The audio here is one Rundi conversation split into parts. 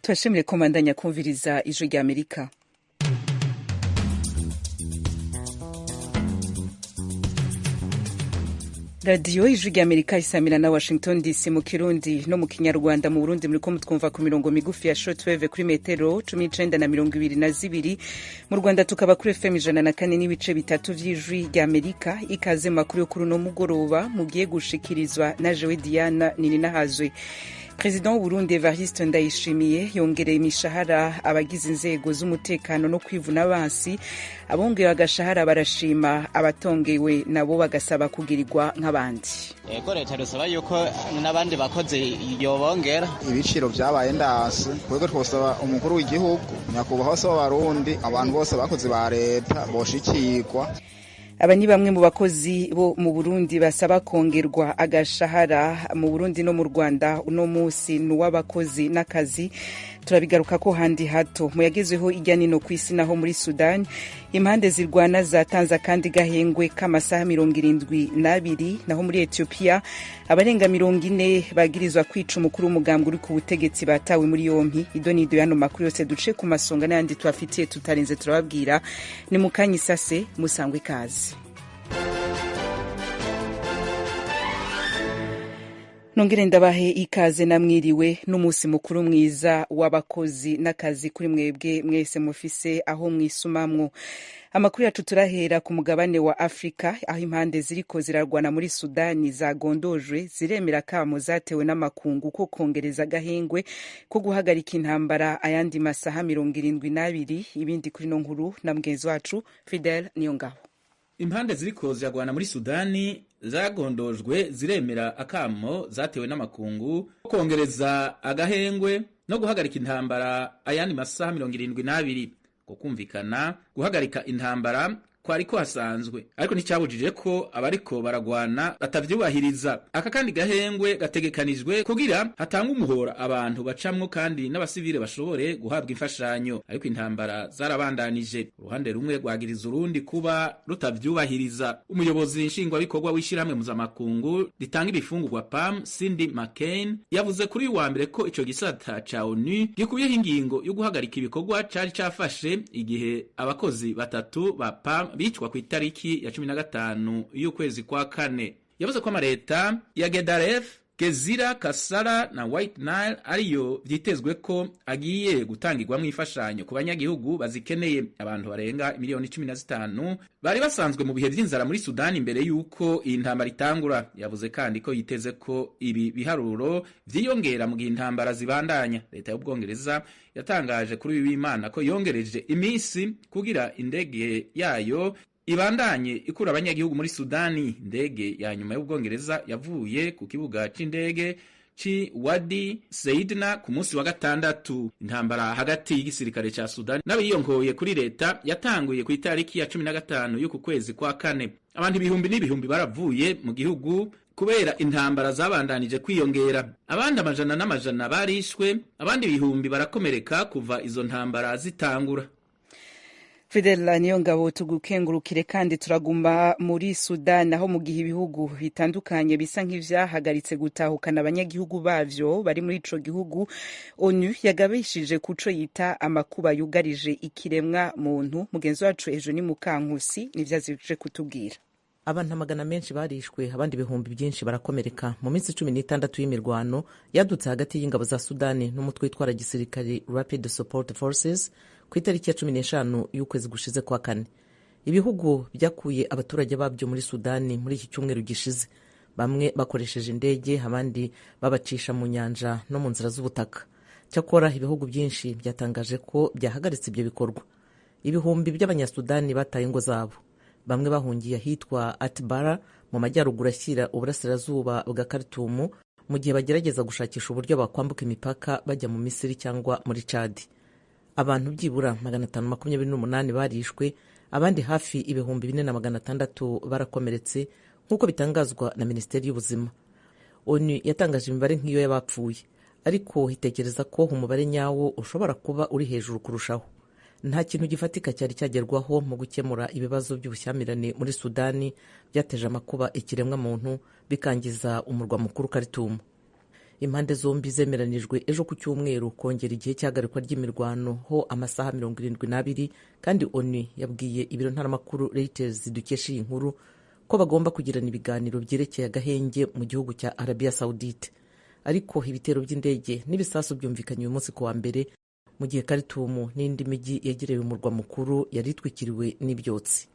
Turashimire ko mubandanya kumviriza Ijwi rya Amerika. Radiyo Ijwi rya Amerika isamira na Washington DC mu Kirundi no mu Kinyarwanda. Mu Burundi muriko mutwumva ku mirongo migufi ya shortwave kuri metero 19 na 22. Mu Rwanda tukaba kuri FM 104.3 vy'Ijwi rya Amerika. Ikaze makuru yo kuri uno mugoroba mugiye gushikirizwa na jewe Diana Nininahazwe. President w'Uburundi Evariste Ndayishimiye yongereye imishahara abagize inzego z'umutekano no kwivuna abansi. Abongewe agashahara barashima, abatongewe nabo bagasaba kugirirwa nk'abandi. Ego, leta dusaba yuko n'abandi bakozi yobongera. Ibiciro vyabaye ndase, kwego twosaba umukuru w'igihugu, nyakubahwa se w'Abarundi, abantu bose bakozi ba leta boshikirwa. Aba ni bamwe mu bakozi bo mu Burundi basaba kongerwa agashahara. Mu Burundi no mu Rwanda uno musi ni uw'abakozi n'akazi, turabigaruka ko handi hato. Mu yagezweho irya nino kw'isi naho, muri Sudan impande zirwana zatanze akandi gahengwe k'amasaha 72. Naho muri Ethiopia abarenga 40 bagirizwa kwica umukuru w'umugambwe uri ku butegetsi batawe muri yompi. Idonido y'ano makuru yose duce ku masonga n'ayandi tubafitiye tutarinze turababwira ni mu kanya isase. Musangwe ikaze. Nongere ndabahe ikaze namwiriwe n'umunsi mukuru mwiza w'abakozi n'akazi kuri mwebwe mwese mufise aho mwisumamwo. Amakuru yacu turahera ku mugabane wa Afrika, aho impande ziriko zirarwana muri Sudani zagondojwe ziremera kamo zatewe n'amakungu ko kongereza agahengwe ko guhagarika intambara ayandi masaha 72. Ibindi kuri no nkuru na mugenzi wacu Fidel Niyongabo. Impande ziriko ziragwana muri Sudani zagondojwe ziremera akamo zatewe n'amakungu kongereza agahengwe no guhagarika intambara ayandi masaha 72. Ko kumvikana guhagarika intambara kwariko hasanzwe, ariko nticyabujije ko abariko baragwana batavyubahiriza. Aka kandi gahengwe gategekanijwe kugira hatangwe umuhora abantu bacamwo kandi n'abasivile bashobore guhabwa imfashanyo, ariko intambara zarabandanije. Uruhande rumwe rwagiriza urundi kuba rutavyubahiriza. Umuyobozi nshingwabikorwa w'ishirahamwe mpuzamakungu ritanga ibifungurwa PAM, Cindy McCain, yavuze kuri uyu wa mbere ko ico gisata ca ONU gikubiyeho ingingo yo guhagarika ibikorwa cari cafashe igihe abakozi batatu ba PAM bicwa ku itariki ya 15 y'ukwezi kwa kane. Yavuze ko amareta ya Gedaref, Gezira, Kasara na White Nile ariyo vyitezwe ko agiye gutangirwamwo imfashanyo ku banyagihugu bazikeneye. Abantu barenga miliyoni 15 bari basanzwe mu bihe vy'inzara muri Sudani imbere y'uko iyi ntambara itangura. Yavuze kandi ko yiteze ko ibi biharuro vyiyongera mu gihe intambara zibandanya. Leta y'Ubwongereza yatangaje kuri uyu w'Imana ko yongereje iminsi kugira indege yayo ibandanye ikura abanyagihugu muri Sudani. Indege ya nyuma y'Ubwongereza yavuye ku kibuga c'indege ci Wadi Seidna ku munsi wa gatandatu. Intambara hagati y'igisirikare ca Sudani n'abiyongoye kuri leta yatanguye ku itariki ya 15 y'uku kwezi kwa kane. Abantu ibihumbi n'ibihumbi baravuye mu gihugu kubera intambara zabandanije kwiyongera. Abandi amajana n'amajana barishwe, abandi ibihumbi barakomereka kuva izo ntambara zitangura. Fidel Niyongabo, tugukengurukire. Kandi turaguma muri Sudan, aho mu gihe ibihugu bitandukanye bisa nk'ivyahagaritse gutahukana abanyagihugu bavyo bari muri ico gihugu, ONU yagabishije kuco yita amakuba yugarije ikiremwa muntu. Mugenzi wacu ejo ni Mukankusi nivyo aje kutubwira. Abantu amagana menshi barishwe, abandi ibihumbi byinshi barakomereka mu minsi 16 y'imirwano yadutse hagati y'ingabo za Sudani n'umutwe witwara gisirikare Rapid Support Forces ku itariki ya 15 y'ukwezi gushize kwa kane. Ibihugu byakuye abaturage babyo muri Sudani muri iki cyumweru gishize, bamwe bakoresheje indege, abandi babacisha mu nyanja no mu nzira z'ubutaka. Cyakora ibihugu byinshi byatangaje ko byahagaritse ibyo bikorwa. Ibihumbi by'Abanyasudani bataye ingo zabo, bamwe bahungiye ahitwa Atbara mu majyaruguru ashyira uburasirazuba bwa Khartoum, mu gihe bagerageza gushakisha uburyo bakwambuka imipaka bajya mu Misiri cyangwa muri Chad. Abantu byibura 528 barishwe, abandi hafi 4600 barakomeretse, nk'uko bitangazwa na Minisiteri y'Ubuzima. ONU yatangaje imibare nk'iyo y'abapfuye, ariko itekereza ko umubare nyawo ushobora kuba uri hejuru kurushaho. Nta kintu gifatika cyari cyagerwaho mu gukemura ibibazo by'ubushyamirane muri Sudani byateje amakuba ikiremwamuntu, bikangiza umurwa mukuru Khartoum. Impande zombi zemeranijwe ejo ku cyumweru kongera igihe cy'ihagarikwa ry'imirwano ho amasaha 72, kandi ONU yabwiye ibiro ntaramakuru Reuters dukesha iyi nkuru ko bagomba kugirana ibiganiro byerekeye agahenge mu gihugu cya Arabia Saudite. Ariko ibitero by'indege n'ibisasu byumvikanye uyu munsi ku wa mbere, mu gihe Khartoum n'indi mijyi yegereye umurwa mukuru yari itwikiriwe n'ibyotsi.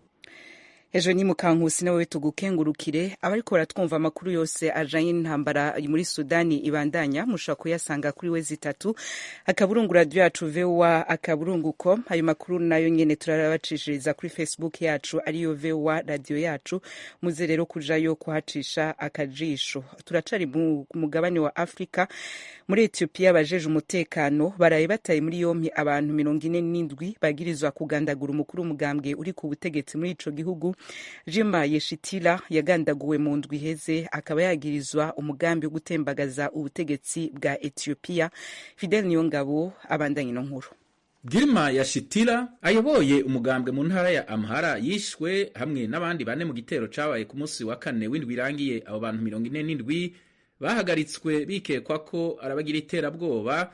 Ejo ni Mukankusi, nawe tugukengurukire. Abariko baratwumva, amakuru yose ajanye n'intambara muri Sudani ibandanya mushobora kuyasanga kuri w3.radioyacuvoa.com. Ayo makuru nayo nyene turarabacishiriza kuri Facebook yacu, ariyo VOA Radio Yacu. Muze rero kujayo kuhacisha akajisho. Turacari mu mugabane wa Afrika. Muri Ethiopia, abajeje umutekano baraye bataye muri yompi abantu 47 bagirizwa kugandagura umukuru w'umugambwe uri ku butegetsi muri ico gihugu, Jima Yeshitila. Yagandaguwe mu ndwi iheze, akaba yagirizwa umugambi wo gutembagaza ubutegetsi bwa Ethiopia. Fidel Niyongabo abandanye ino nkuru. Girma Yashitira ayoboye umugambwe mu ntara ya Amhara yishwe hamwe n'abandi bane mu gitero cabaye ku munsi wa kane w'indwi irangiye. Abo bantu 47 bahagaritswe bikekwa ko arabagira iterabwoba,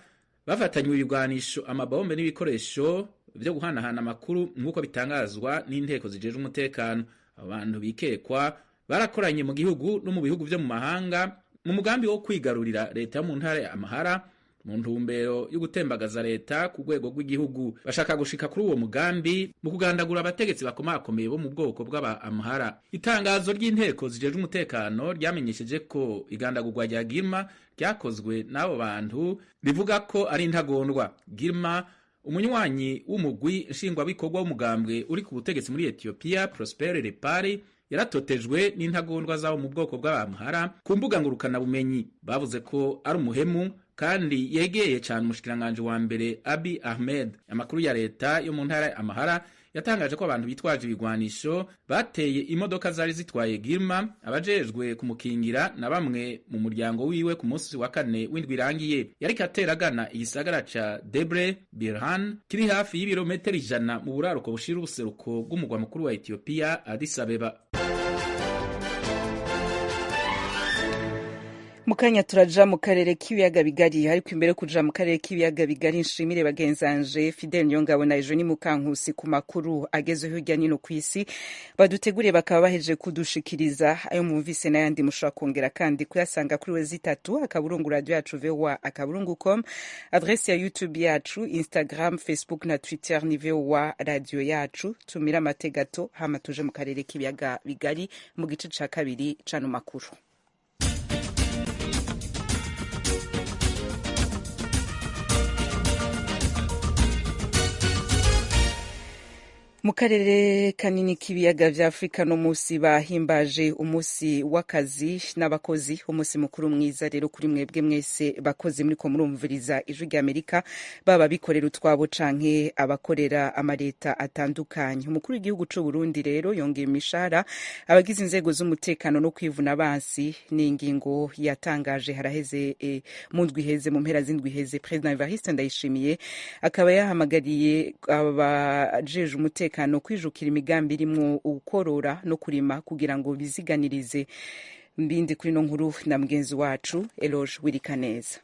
bafatanywe ibigwanisho, amabombe n'ibikoresho vyo guhanahana amakuru, nk'uko bitangazwa n'inteko zijejwe umutekano. Abo bantu bikekwa barakoranye mu gihugu no mu bihugu vyo mu mahanga mu mugambi wo kwigarurira leta yo mu ntara ya Amhara mu ntumbero yo gutembagaza leta ku rwego rw'igihugu. Bashaka gushika kuri uwo mugambi mu kugandagura abategetsi bakomakomeye bo mu bwoko bw'aba Amhara. Itangazo ry'inteko zijejwe umutekano ryamenyesheje ko igandagurwa rya Girma ryakozwe n'abo bantu, rivuga ko ari intagondwa. Girma, umunywanyi w'umugwi nshingwabikorwa w'umugambwe uri ku butegetsi muri Ethiopia, Prosper Lepari, yaratotejwe n'intagondwa zabo mu bwoko bw'Abamhara ku mbuga ngurukanabumenyi. Bavuze ko ari umuhemu kandi yegeye cyane umushikiranganji wa mbere Abiy Ahmed. Amakuru ya leta yo mu ntara ya Amhara yatangaje ko abantu bitwaje ibigwanisho bateye imodoka zari zitwaye Girma, abajejwe kumukingira na bamwe mu muryango wiwe ku munsi wa kane w'indwi irangiye, yariko ateragana igisagara ca Debre Birhan kiri hafi y'ibirometero 100 mu buraruko bushira ubuseruko bw'umugwa mukuru wa Ethiopia, Addis Abeba. Mukanya turaja mu karere k'ibiyaga bigari, ariko imbere kuja mu karere k'ibiyaga bigari, nshimire bagenzanje Fidel Niyongabo na Ejo ni Mukankusi ku makuru agezeho hirya nino kw'isi baduteguriye, bakaba baheje kudushikiriza. Ayo mwumvise n'ayandi mushobora kongera kandi kuyasanga kuri w3.radioyacuvoa.com, adresse ya YouTube yacu, Instagram, Facebook na Twitter ni VOA Radio Yacu. Tumira amategato, hama tuje mu karere k'ibiyaga bigari mu gice ca kabiri c'ano makuru. Mu karere kanini k'ibiyaga vya Afrika, no musi bahimbaje umunsi w'akazi n'abakozi. Umunsi mukuru mwiza rero kuri mwebwe mwese bakozi muriko murumviriza Ijwi rya Amerika, baba bikorera utwabo canke abakorera amareta atandukanye. Umukuru w'igihugu c'u Burundi rero yongeye imishahara abagize inzego z'umutekano no kwivuna abansi. Ni ingingo yatangaje haraheze mu ndwi iheze, mu mpera z'indwi iheze. President Evariste Ndayishimiye akaba yahamagariye abajeje umutekano kwijukira imigambi irimwo ukorora no kurima kugira ngo biziganirize. Mbindi kuri no nkuru na mugenzi wacu Eloge Wirikaneza.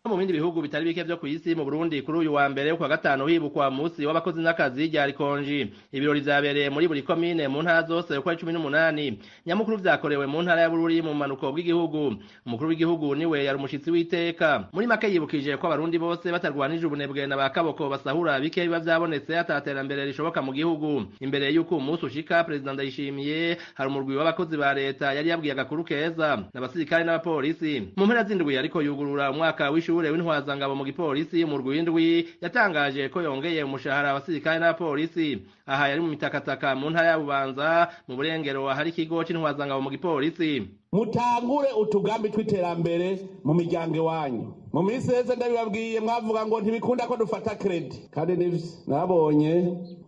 Mu bindi bihugu bitari bike vyo kw'isi, mu Burundi kuri uyu wa mbere kwa gatanu hibukwa musi w'abakozi n'akazi rya rikonji. Ibirori vyabereye muri buri komine mu ntara zose uko ari 18. Nyamukuru vyakorewe mu ntara ya Bururi mu manuko bw'igihugu. Umukuru w'igihugu niwe yari umushitsi w'iteka. Muri make yibukije ko abarundi bose batarwanije ubunebwe na bakaboko basahura bike biba vyabonetse ataterambere rishoboka mu gihugu. Imbere y'uko umunsi ushika, President Ndayishimiye hari umurwi w'abakozi ba leta yari yabwiye agakuru keza n'abasirikare n'abapolisi. Mu mpera z'indwi ariko yugurura umwaka w'ishure w'intwazangabo mu gipolisi, umurwi w'indwi yatangaje ko yongeye umushahara abasirikare n'abapolisi. Aha yari mu Mitakataka mu ntara ya Bubanza mu burengero, ahari ikigo c'intwazangabo mu gipolisi. Mutangure utugambi tw'iterambere mu miryango iwanyu. Mu minsi heze ndabibabwiye, mwavuga ngo ntibikunda ko dufata kredi, kandi nivyo. Nabonye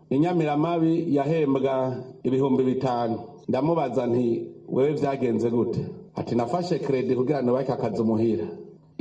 inyamiramabi yahembwa 5000, ndamubaza nti: "Wewe vyagenze gute?" Ati: "Nafashe kredi kugira nubake akazi muhira."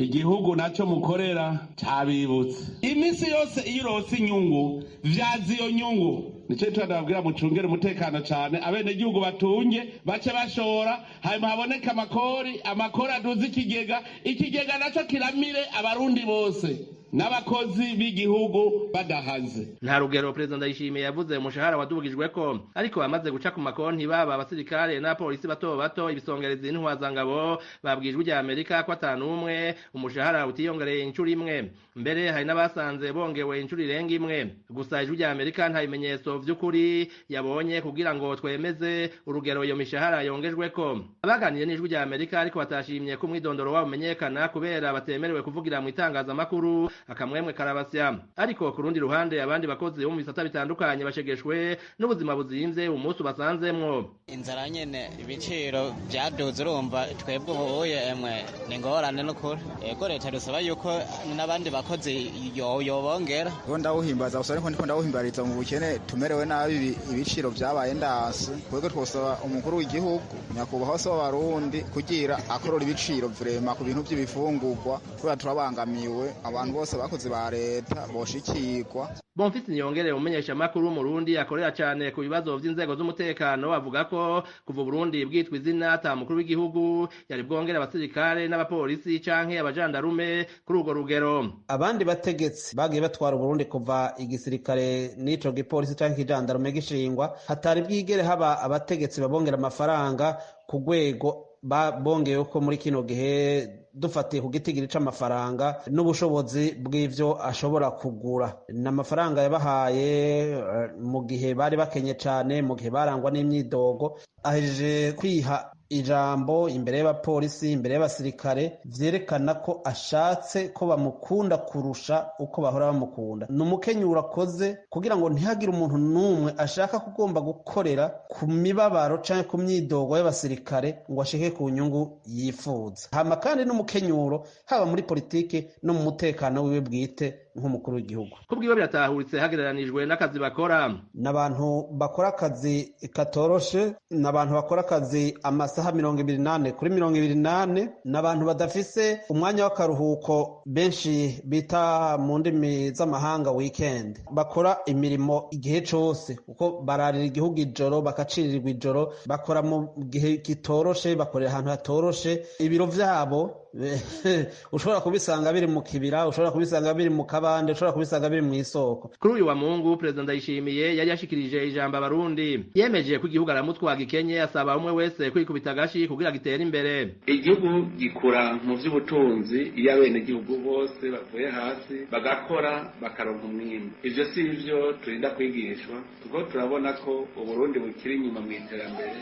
Igihugu naco mukorera cabibutse. Iminsi yose iyo uronse inyungu, vyaza iyo nyungu. Nico gituma ndababwira mucungere umutekano cane, abenegihugu batunge, bace bashora, hanyuma haboneke amakori, amakori aduze ikigega, ikigega naco kiramire abarundi bose n'abakozi b'igihugu badahaze. Nta rugero Perezida Ndayishimiye yavuze umushahara wadugijweko, ariko bamaze guca ku makonti baba abasirikare n'abapolisi bato bato, ibisongerezi n'intwazangabo babwijwe rya Amerika ko atanumwe umushahara utiyongereye incuro imwe. Mbere hari n'abasanze bongewe incuro irenga imwe. Gusa Ijwi rya Amerika nta bimenyetso vy'ukuri yabonye kugira ngo twemeze urugero iyo mishahara yongejweko. Abaganiriye n'Ijwi rya Amerika ariko batashimye ko umwidondoro wabo umenyekana kubera batemerewe kuvugira mu itangazamakuru, akamwemwe karabasya. Ariko ku rundi ruhande abandi bakozi bo mu bisata bitandukanye bashegeshwe n'ubuzima buzimvye umunsi basanzemwo. Inzara nyene, ibiciro vyaduze, urumva twebwe ubuye emwe ni ingorane n'ukuri. Ego leta dusaba yuko n'abandi bakozi yobongera. Ngo ndawuhimbaza gusa, ariko ndiko ndawuhimbariza mu bukene tumerewe nabi, ibiciro vyabaye ndase. Twebwe twosaba umukuru w'igihugu nyakubahwa se w'abarundi kugira akorora ibiciro vraiment ku bintu by'ibifungurwa, kubera turabangamiwe, abantu bose abakozi ba leta boshikirwa. Bonfils Niyongere, umumenyesha makuru mu Burundi akorera cyane ku bibazo vy'inzego z'umutekano, avuga ko kuva Burundi bwitwa izina ata mukuru w'igihugu yari bwongera abasirikare n'abapolisi canke abajandarume kuri urwo rugero. Abandi bategetsi bagiye batwara Burundi kuva igisirikare n'ico gipolisi canke ikijandarume gishingwa, hatari bwigere haba abategetsi babongera amafaranga ku rwego bongeyeho ko muri kino gihe, dufatiye ku gitigiri c'amafaranga n'ubushobozi bw'ivyo ashobora kugura. Ni amafaranga yabahaye mu gihe bari bakenye cane, mu gihe barangwa n'imyidogo. Ahejeje kwiha ijambo imbere y'abapolisi, imbere y'abasirikare, vyerekana ko ashatse ko bamukunda kurusha uko bahora bamukunda. Ni umukenyuro akoze kugira ngo ntihagire umuntu n'umwe ashaka kugomba gukorera ku mibabaro canke ku myidogo y'abasirikare ngo ashike ku nyungu yifuza. Hama kandi n'umukenyuro haba muri politike no mu mutekano wiwe bwite nk'umukuru w'igihugu. Kubwiwe biratahuritse hagereranijwe n'akazi bakora. N'abantu bakora akazi katoroshe, n'abantu bakora akazi amasaha 24 kuri 24, n'abantu badafise umwanya w'akaruhuko benshi bita mu ndimi z'amahanga weekend. Bakora imirimo igihe cose kuko bararira igihugu ijoro, bakacirirwa ijoro, bakora mu gihe kitoroshe, bakorera ahantu hatoroshe. Ibiro vyabo ushobora kubisanga biri mu kibira, ushobora kubisanga biri mu kabande, ushobora kubisanga biri mu isoko. Kuri uyu wa Mungu Perezida Ndayishimiye yari yashikirije ijambo abarundi, yemeje ko igihugu aramutwaga ikenye, asaba umwe wese kwikubita agashi kugira gitere imbere. Igihugu gikura mu vy'ubutunzi iyo abenegihugu bose bavuye hasi bagakora bakaronka umwimbu. Ivyo si ivyo turinda kwigishwa, kuko turabona ko Uburundi bukiri inyuma mu iterambere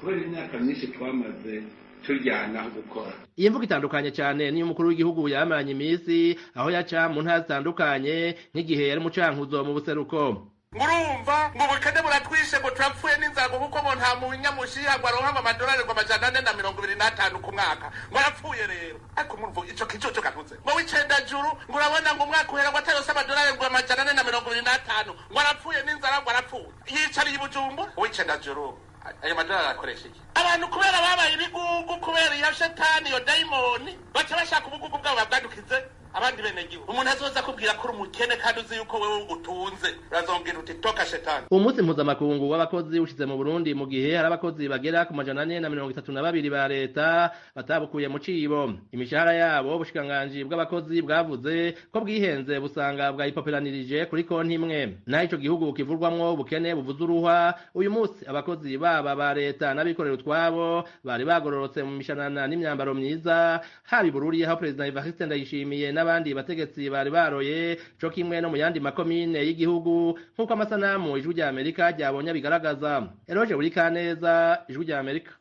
kubera imyaka myinshi twamaze turyana gukora. Iyi mvugo itandukanye cyane niyo umukuru w'igihugu yamaranye iminsi aho yaca mu ntara zitandukanye, nk'igihe yari mu Cankuzo mu buseruko. Ngurumva ngo ubukene buratwishe, ngo turapfuye n'inzara, kuko ngo nta munyamushiha ngo aronka amadolari ngo 425 ku mwaka, ngo arapfuye rero. Ariko murumva ico kicoco gatuze ngo w'icendajuru, ngo urabona ngo umwaka uhera ngo atayose amadolari ngo 425, ngo arapfuye n'inzara, ngo arapfuye yicariye i Bujumbura. W'icendajuru ayo madolari arakoresha iki? Abantu kubera babaye ibigugu, kubera iyo shetani, iyo dayimoni, baca bashaka ubugugu bwabo babwandukize abandi benegihugu. Umuntu azoza akubwira ko uri umukene kandi uzi yuko wewe utunze, urazombwira uti toka shetani. Umunsi mpuzamakungu w'abakozi ushize mu Burundi mu gihe hari abakozi bagera ku 432 ba leta batabukuye mu cibo. Imishahara yabo ubushikiranganji bw'abakozi bwavuze ko bwihenze, busanga bwayipoperanirije kuri konti imwe. Naho ico gihugu kivurwamwo ubukene buvuze uruhwa, uyu munsi abakozi baba ba leta n'abikorera utwabo bari bagororotse mu mishanana n'imyambaro myiza, haba i Bururi aho Perezida Evariste Ndayishimiye n'abandi bategetsi bari baroye, co kimwe no mu yandi makomine y'igihugu, nk'uko amasanamu Ijwi rya Amerika ryabonye abigaragaza. Eroje Burikaneza, Ijwi rya Amerika.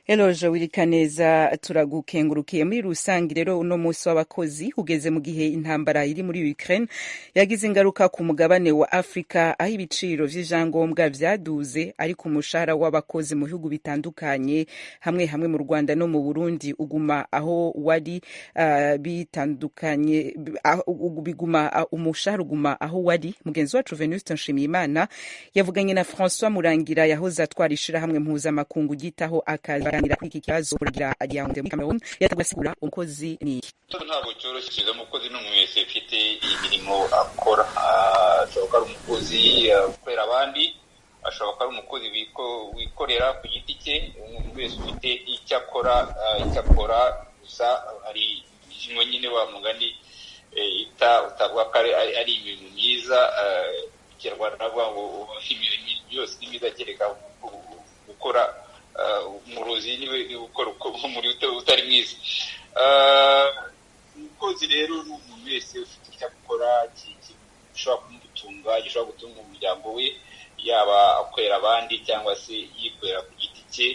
Eloje Wirikaneza, turagukengurukiye. Muri rusangi rero uno munsi w'abakozi ugeze mu gihe intambara iri muri Ukraine yagize ingaruka ku mugabane wa Afrika, aho ibiciro vy'ivyangombwa vyaduze, ariko umushahara w'abakozi mu bihugu bitandukanye hamwe hamwe mu Rwanda no mu Burundi uguma aho wari, bitandukanye biguma, umushahara uguma aho wari. Mugenzi wacu Venuste Nshimiyimana yavuganye na François Murangira yahoze atwara ishirahamwe mpuzamakungu ryitaho akazi. Baganira kuri iki kibazo Murangira ari Yaounde muri Cameroon, yatanguye asigura umukozi ni iki. Ntabwo cyoroshye. Umukozi ni umuntu wese ufite imirimo akora, ashobora kuba ari umukozi ukorera abandi, ashobora kuba ari umukozi wikorera ku giti cye. Umuntu wese ufite icyo akora, icyo akora gusa hari imirimo nyine wa mugani utavuga ko ari imirimo myiza. Ikinyarwanda navuga ngo imirimo yose ni myiza kereka gukora umurozi, niwe ukora umurimo utari mwiza. Umukozi rero ni umuntu wese ufite icyo akora gishobora kumutunga, gishobora gutunga umuryango we, yaba akorera abandi cyangwa se yikorera ku giti cye,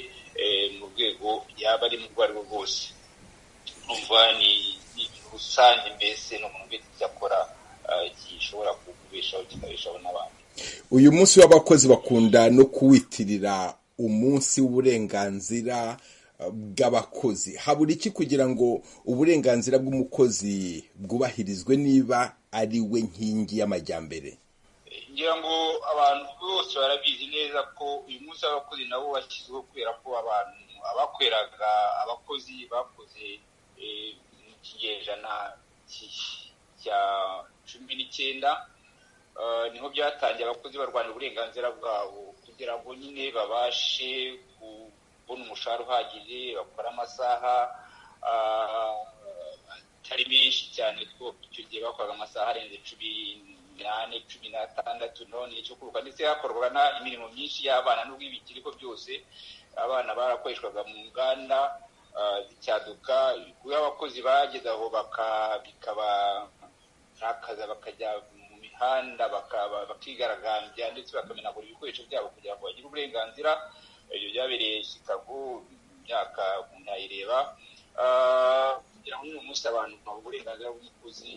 mu rwego yaba ari mu rwo ari rwo rwose. Numva ni rusange, mbese ni umuntu ufite icyo akora gishobora kubeshaho, kikabeshaho n'abandi. Uyu munsi w'abakozi bakunda no kuwitirira umunsi w'uburenganzira bw'abakozi. Habura iki kugira ngo uburenganzira bw'umukozi bwubahirizwe niba ari we nkingi y'amajyambere? Ngira ngo abantu bose barabizi neza ko uyu munsi w'abakozi nabo washyizweho kubera ko abantu abakoreraga abakozi bakoze mu kinyejana cya 19, niho byatangiye, abakozi barwanira uburenganzira bwabo kugira ngo nyine babashe kubona umushahara uhagije, bakora amasaha atari menshi cyane, kuko icyo gihe bakoraga amasaha arenze 14, 16, none icyo kuruka, ndetse hakorwaga imirimo myinshi y'abana. N'ubwo ibikiriko byose abana barakoreshwaga mu nganda zicyaduka, kuba abakozi bageze aho bikabarakaza, bakajya mu mihanda bakigaragambya, ndetse bakamenagura ibikoresho byabo kugira ngo bagire uburenganzira. Ibyo byabereye Chicago mu myaka umuntu yayireba, kugira ngo uyu munsi abantu bahabwe uburenganzira bw'umukozi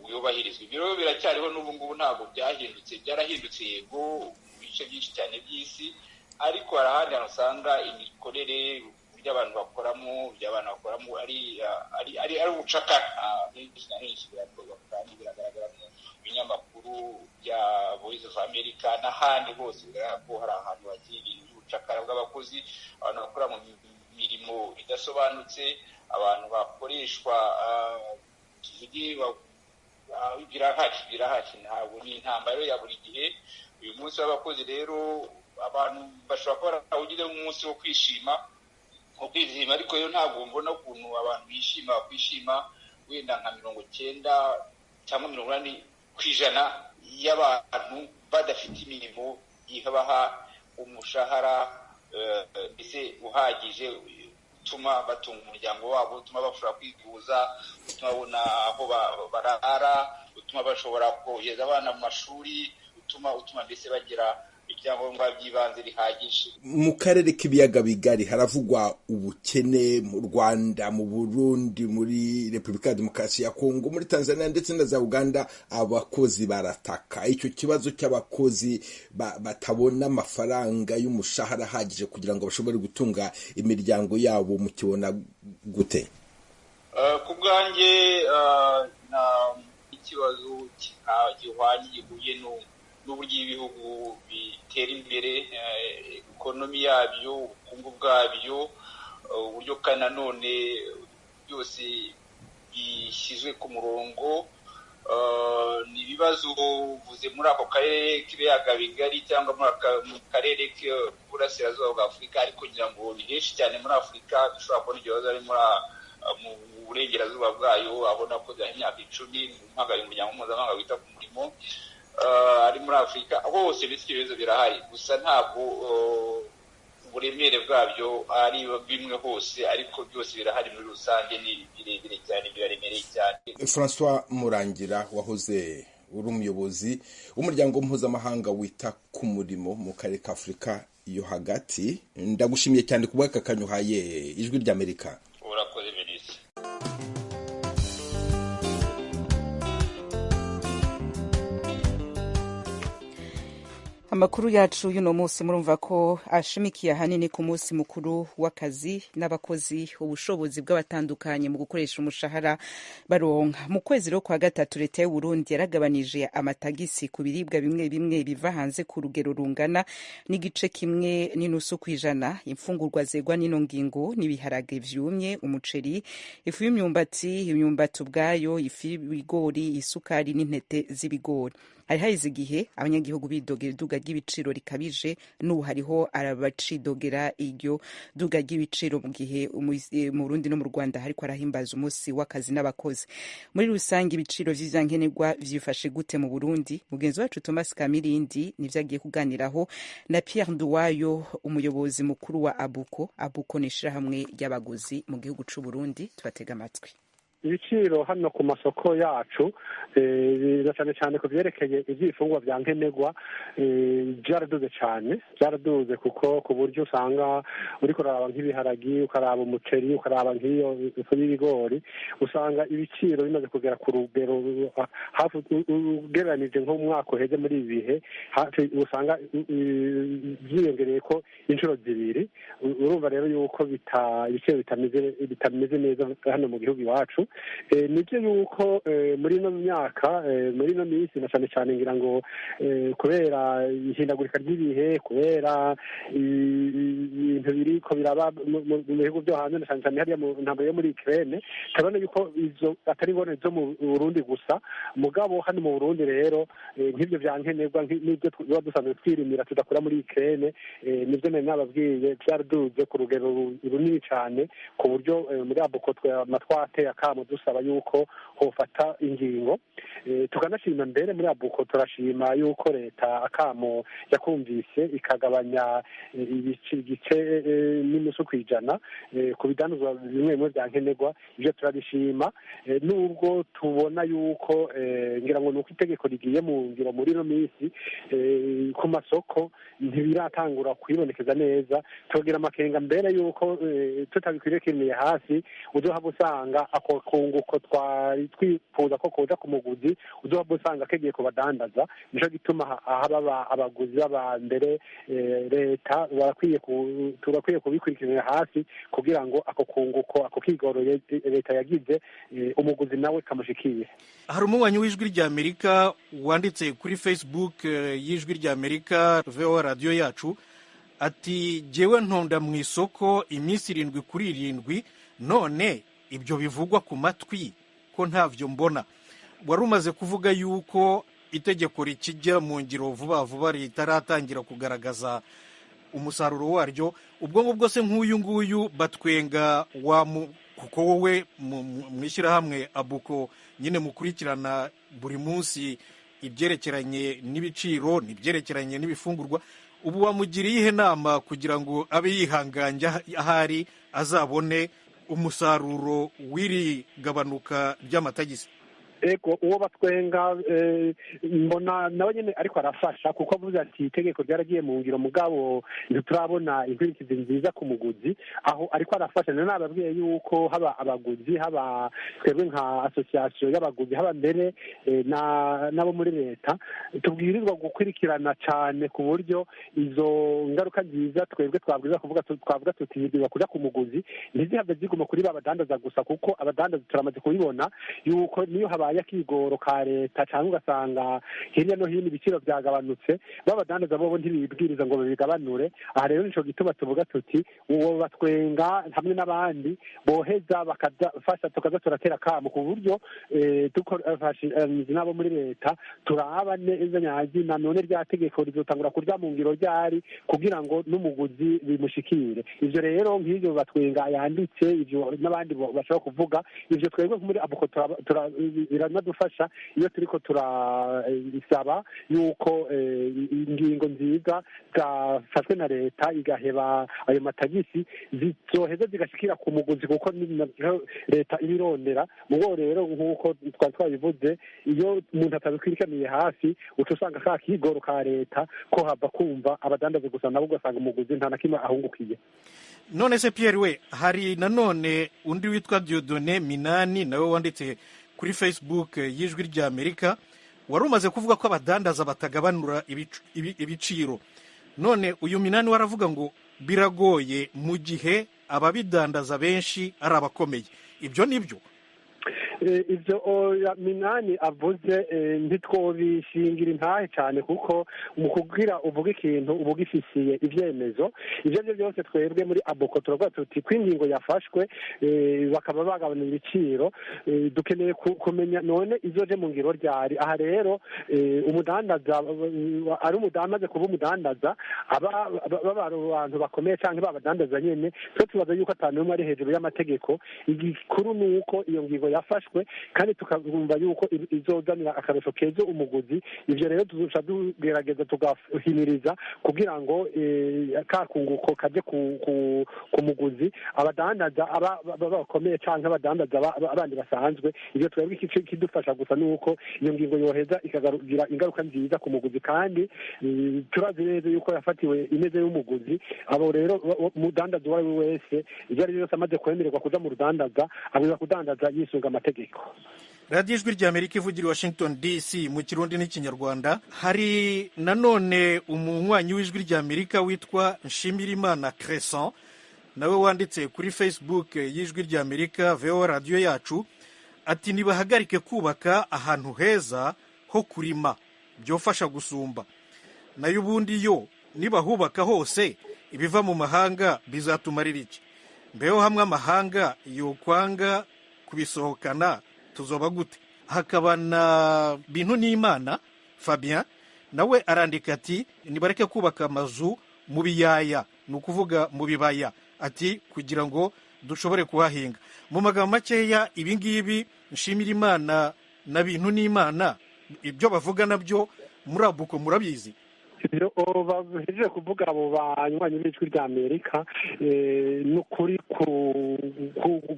bwubahirizwa. Ibyo rero biracyariho n'ubu ngubu, ntabwo byahindutse. Byarahindutse yego mu bice byinshi cyane by'isi, ariko hari ahandi hantu usanga imikorere, uburyo abantu bakoramo, ibyo abantu bakoramo ari ari ari ari ubucakara. Henshi na henshi birakorwa kandi biragaragara mu binyamakuru bya Voice of America n'ahandi hose, bigaragara ko hari ahantu hakiri ibintu by'ubucakara bw'abakozi, abantu bakora mu mirimo idasobanutse, abantu bakoreshwa, tuvuge birahari, birahari, ntabwo ni intambara ya buri gihe. Uyu munsi w'abakozi rero abantu bashobora kuba barawugize nk'umunsi wo kwishima, wo kwizihima, ariko rero ntabwo mbona ukuntu abantu bishima, bakwishima wenda nka 90 cyangwa 80% y'abantu badafite imirimo ibaha umushahara mbese uhagije utuma batunga umuryango wabo, utuma bashobora kwivuza, utuma babona aho barara, utuma bashobora kohereza abana mu mashuri, utuma mbese bagira ibyangombwa by'ibanze bihagije. Mu karere k'ibiyaga bigari haravugwa ubukene mu Rwanda, mu Burundi, muri Repubulika ya Demokarasi ya Kongo, muri Tanzania ndetse na za Uganda. Abakozi barataka icyo kibazo cy'abakozi batabona amafaranga y'umushahara ahagije kugira ngo bashobore gutunga imiryango yabo. Mukibona gute? Ku bwanjye ikibazo gihwanye gihuye n'uburyo ibihugu bitera imbere, ekonomi yabyo, ubukungu bwabyo, uburyo kandi nanone byose bishyizwe ku murongo. Ni ibibazo uvuze muri ako karere k'ibiyaga bigari cyangwa mu karere k'uburasirazuba bwa Afurika, ariko ngira ngo ni henshi cyane muri Afurika dushobora kubona ibyo bibazo, ari mu burengerazuba bwayo, aho nakoze imyaka 10 mpagarariye umuryango mpuzamahanga wita ku murimo, ari muri Afurika hose mbese ibyo bibazo birahari. Gusa ntabwo uburemere bwabyo ari bimwe hose, ariko byose birahari muri rusange, ni birebire cyane, biraremereye cyane. François Murangira, wahoze uri umuyobozi w'umuryango mpuzamahanga wita ku murimo mu karere ka Afurika yo hagati, ndagushimiye cyane ku bw'aka kanya uhaye Ijwi ry'Amerika. Urakoze Venise. Amakuru yacu y'uno munsi murumva ko ashimikiye ahanini ku munsi mukuru w'akazi n'abakozi, ubushobozi bw'abatandukanye mu gukoresha umushahara baronka. Mu kwezi rero kwa gatatu, leta y'u Burundi yaragabanije amatagisi ku biribwa bimwe bimwe biva hanze ku rugero rungana n'1.5%. Imfungurwa zegwa n'ino ngingo n'ibiharage vyumye, umuceri, ifu y'imyumbati, imyumbati ubwayo, ifu y'ibigori, isukari n'intete z'ibigori. Hari haheze igihe abanyagihugu bidogera iduga ry'ibiciro rikabije. N'ubu hariho abacidogera iryo duga ry'ibiciro, mu gihe mu Burundi no mu Rwanda hariko arahimbaza umunsi w'akazi n'abakozi. Muri rusange, ibiciro vy'ivyankenerwa vyifashe gute mu Burundi? Mugenzi wacu Thomas Kamirindi nivyo agiye kuganiraho na Pierre Nduwayo, umuyobozi mukuru wa Abuko. Abuko ni ishirahamwe ry'abaguzi mu gihugu c'u Burundi. Tubatega amatwi. Ibiciro hano ku masoko yacu, na cyane cyane ku byerekeye iby'ibifungwa bya nkenerwa, byaraduze cyane. Byaraduze kuko ku buryo usanga uri kuraba nk'ibiharagi, ukaraba umuceri, ukaraba nk'iyo ifu y'ibigori, usanga ibiciro bimaze kugera ku rugero hafi, ugereranije nk'umwaka uheze muri ibi bihe, hafi usanga byiyongereye ko inshuro zibiri. Urumva rero yuko ibiciro bitameze neza hano mu gihugu iwacu. Nibyo yuko muri ino myaka, muri ino minsi, na cyane cyane ngira ngo kubera ihindagurika ry'ibihe, kubera ibintu biriko biraba mu bihugu byo hanze, na cyane cyane hariya mu ntambara yo muri Ukraine, turabona yuko izo atari ingorane zo mu Burundi gusa. Mugabo hano mu Burundi rero, nk'ibyo bya nkenerwa n'ibyo tuba dusanzwe twirimira tudakura muri Ukraine, nibyo nari nababwiye, byaraduze ku rugero runini cyane, ku buryo muri Abuko twateye akamo dusaba yuko hofata ingingo. Tukanashima mbere, muri Abuko turashima yuko leta akamo yakumvise, ikagabanya 1.5% ku bidandazwa bimwe bimwe bya nkenerwa. Ibyo turabishima, nubwo tubona yuko ngira ngo nuko itegeko rigiye mu ngiro muri ino minsi, ku masoko ntibiratangura kwibonekeza neza. Tugira amakenga mbere yuko tutabikwiriye hasi uzohava usanga ako kunguko twari twifuza ko koja ku muguzi uzohava usanga kegiye kubadandaza. Nico gituma haba abaguzi baba mbere leta barakwiye, turakwiye kubikurikiranira hafi kugira ngo ako kunguko, ako kigoro leta yagize, umuguzi nawe kamushikiye. Hari umunywanyi w'Ijwi ry'Amerika wanditse kuri Facebook y'Ijwi ry'Amerika, VOA Radiyo Yacu, ati: "Jyewe ntonda mu isoko iminsi 7 kuri 7, none ibyo bivugwa ku matwi ko ntavyo mbona?" Wari umaze kuvuga yuko itegeko rikijya mu ngiro vuba vuba ritaratangira kugaragaza umusaruro waryo. Ubwo ngubwo se, nk'uyu nguyu batwenga wa, kuko wowe mu ishyirahamwe Abuko nyine mukurikirana buri munsi ibyerekeranye n'ibiciro n'ibyerekeranye n'ibifungurwa, ubu wamugiriye iyihe nama kugira ngo abe yihanganye ahari azabone umusaruro w'iri gabanuka ry'amatagisi? Ego, uwo batwenga mbona nawe nyine ariko arafasha, kuko avuze ati itegeko ryaragiye mu ngiro, mugabo ntiturabona inkurikizi nziza ku muguzi. Aho ariko arafasha. Rero nababwiye yuko haba abaguzi, haba twebwe nka association y'abaguzi, haba mbere n'abo muri leta, tubwirizwa gukurikirana cyane ku buryo izo ngaruka nziza twebwe twabwirizwa kuvuga, twavuga tuti zibwirizwa kuja ku muguzi, ntizihave ziguma kuri ba badandaza gusa, kuko abadandaza turamaze kubibona yuko niyo habaye akigoro ka leta cyangwa ugasanga hirya no hino ibiciro byagabanutse, babadandaza bobo ntibibwiriza ngo babigabanure. Aha rero nico gituma tuvuga tuti uwo batwenga hamwe n'abandi boheza bakadafasha, tukaza turatera akamo ku buryo dukoranye n'abo muri leta turaba neza nyazina none rya tegeko rizotangura kurya mu ngiro ryari, kugira ngo n'umuguzi bimushikire. Ivyo rero nk'ivyo batwenga yanditse, ivyo n'abandi bashobora kuvuga, ivyo twebwe muri Abuko biranadufasha iyo turiko turasaba yuko ingingo nziza zafashwe na leta igaheba ayo matagisi zizoheza zigashikira ku muguzi, kuko leta ibirondera. Mugo rero, nk'uko twari twabivuze, iyo umuntu atabikwirikaniye hafi, uca usanga ka kigoro ka leta ko hava kumva abadandaza gusa, nabo ugasanga umuguzi nta na kimwe ahungukiye. None se Pierre we, hari nanone undi witwa Dieudonné Minani, nawe wanditse kuri Facebook y'Ijwi ry'Amerika. Wari umaze kuvuga ko abadandaza batagabanura ibiciro, none uyu Minani we aravuga ngo biragoye mu gihe ababidandaza benshi ari abakomeye. Ibyo ni byo? Ibyo Minani avuze ntitwobishingira intahe cyane, kuko mu kugira uvuga ikintu uba ugifisiye ibyemezo. Ibyo ari byo byose, twebwe muri ABUKO turavuga tuti ko ingingo yafashwe bakaba bagabanya ibiciro, dukeneye kumenya none izoje mu ngiro ryari. Aha rero umudandaza ari amaze kuba umudandaza, aba abantu bakomeye cyangwa babadandaza nyene, twe tubaza yuko atanu n'umwe ari hejuru y'amategeko. Igikuru ni uko iyo ngingo yafashwe, kandi tukumva yuko izozanira akarusho keza umuguzi. Ivyo rero tuzoca tugerageza tugahimiriza kugira ngo kakunguko kaje ku muguzi, abadandaza aba bakomeye canke abadandaza abandi basanzwe. Ivyo twebwe ikidufasha gusa ni uko iyo ngingo yoheza ikagira ingaruka nziza ku muguzi, kandi turazi neza yuko yafatiwe imeze y'umuguzi. Abo rero umudandaza uwo ari we wese, ivyo ari byo byose, amaze kwemererwa kuja mu rudandaza, abwirizwa kudandaza yisunga amategeko. Radiyo Ijwi ry'Amerika ivugira i Washington DC mu Kirundi n'Ikinyarwanda. Hari nanone umunywanyi w'Ijwi ry'Amerika witwa Nshimirimana Crescent, nawe wanditse kuri Facebook y'Ijwi ry'Amerika VOA Radiyo Yacu, ati nibahagarike kubaka ahantu heza ho kurima, byofasha gusumba. Nayo ubundi yo nibahubaka hose, ibiva mu mahanga bizatumarira iki? Mbeho hamwe amahanga yokwanga kubisohokana, tuzoba gute? Hakaba na Bintu n'Imana Fabien, nawe arandika ati nibareke kubaka amazu mu biyaya, ni ukuvuga mu bibaya, ati kugira ngo dushobore kuhahinga. Mu magambo makeya, ibi ngibi Nshimira Imana na Bintu n'Imana ibyo bavuga nabyo muri ABUKO murabizi? Ibyo bahejeje kuvuga abo banywanyi b'Ijwi rya Amerika ni ukuri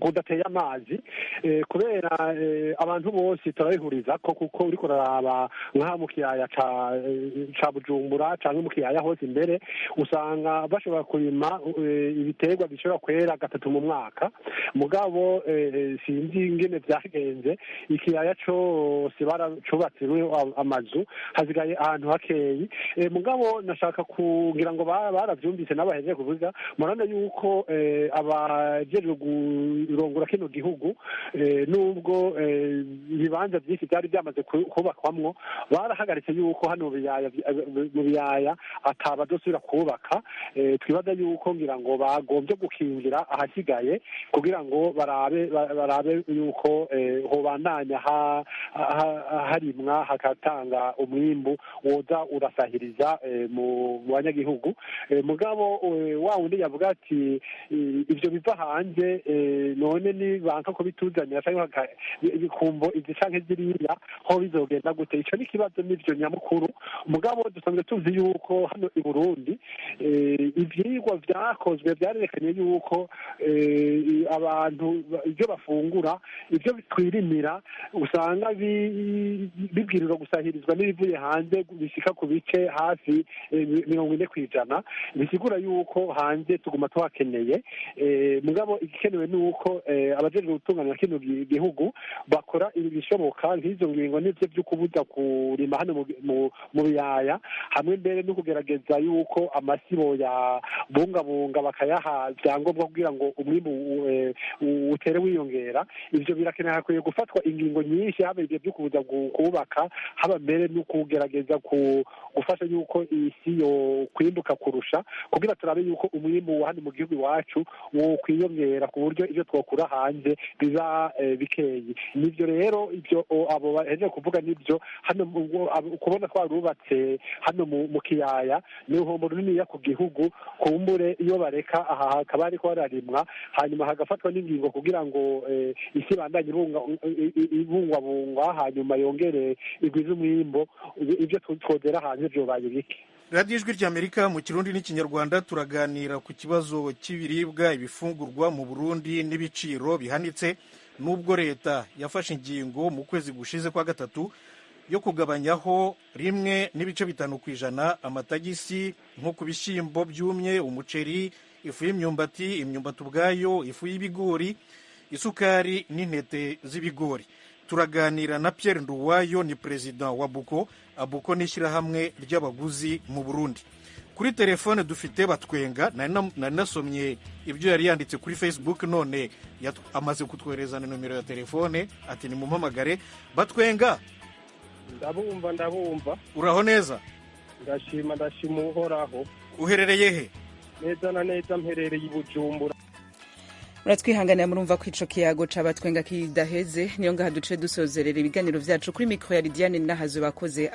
kudateye amazi, kubera abantu bose turabihuriza ko, kuko uriko uraraba nk'aha mu kiyaya ca Bujumbura canke mu kiyaya hose imbere, usanga bashobora kurima ibiterwa bishobora kwera gatatu mu mwaka. Mugabo sinzi ingene vyagenze, ikiyaya cose baracubatsiwe amazu, hasigaye ahantu hakeyi. Mugabo nashaka kugira ngo baravyumvise n'abahejeje kuvuga, murabona yuko abajejwe kurongora kino gihugu, nubwo ibibanza byinshi byari byamaze kubakwamwo, barahagaritse yuko hano mu biyaya atabadosubira kubaka. Twibaza yuko ngira ngo bagombye gukingira ahasigaye kugira ngo barabe yuko hobandanya harimwa, hakatanga umwimbu woza urasahiriza mu banyagihugu. Mugabo wa wundi yavuga ati ibyo biva hanze, none ni banka ko bituzanira cyangwa ibikumbo izi canke ziriya, ho bizogenda gute? Ico ni ikibazo n'ivyo nyamukuru. Mugabo dusanzwe tuzi yuko hano i Burundi ivyigwa vyakozwe vyarerekanye yuko abantu ibyo bafungura, ibyo twirimira, usanga bibwirizwa gusahirizwa n'ibivuye hanze bishika ku bice hafi 40%. Bisigura yuko hanze tuguma tuhakeneye. Mugabo igikenewe ni uko abajejwe gutunganya kino gihugu bakora ibishoboka, nk'izo ngingo n'ivyo byo kubuza kurima hano mu biyaya, hamwe mbere no kugerageza yuko amasibo ya bungabunga bakayaha ibyangombwa kugira ngo umwimbu utere wiyongera. Ivyo birakenewe, hakwiye gufatwa ingingo nyinshi, haba ibyo byo kubuza kubaka, haba mbere no kugerageza gufasha yuko isi yo kwimbuka kurusha, kugira turabe yuko umwimbu wa hano mu gihugu iwacu wo kwiyongera ku buryo ibyo twakura hanze biba bikeyi. Nivyo rero ibyo abo bahejeje kuvuga nibyo. Hano kubona twarubatse hano mu kiyaya ni uruhombo runiniya ku gihugu. Kumbure iyo bareka aha hakaba hariko hararimwa, hanyuma hagafatwa n'ingingo kugira ngo isi ibandanye ibungwabungwa, hanyuma yongere igwize umwimbo, ibyo twogera hanze vyobaye bike. Radiyo Ijwi ry'Amerika mu Kirundi n'Ikinyarwanda, turaganira ku kibazo cy'ibiribwa, ibifungurwa mu Burundi n'ibiciro bihanitse, nubwo leta yafashe ingingo mu kwezi gushize kwa gatatu yo kugabanyaho 1.5% amatagisi nko ku bishyimbo byumye, umuceri, ifu y'imyumbati, imyumbati ubwayo, ifu y'ibigori, isukari n'intete z'ibigori. Turaganira na Pierre Nduwayo, ni perezida wa Buko. Abuko ni ishyirahamwe ry'abaguzi mu Burundi. Kuri telefone dufite Batwenga. Nari nasomye ibyo yari yanditse kuri Facebook, none amaze kutwohereza na nomero ya telefone, ati nimumpamagare. Batwenga. Ndabumva, ndabumva. Uraho neza? Ndashima, ndashima Uhoraho. Uherereye he? Neza na neza mperereye i Bujumbura. Muratwihanganira, murumva ko ico kiyago c'Abatwenga kidaheze. Niyo ngaha duce dusozerera ibiganiro vyacu. Kuri mikro ya Lidiane Nahazo, bakoze.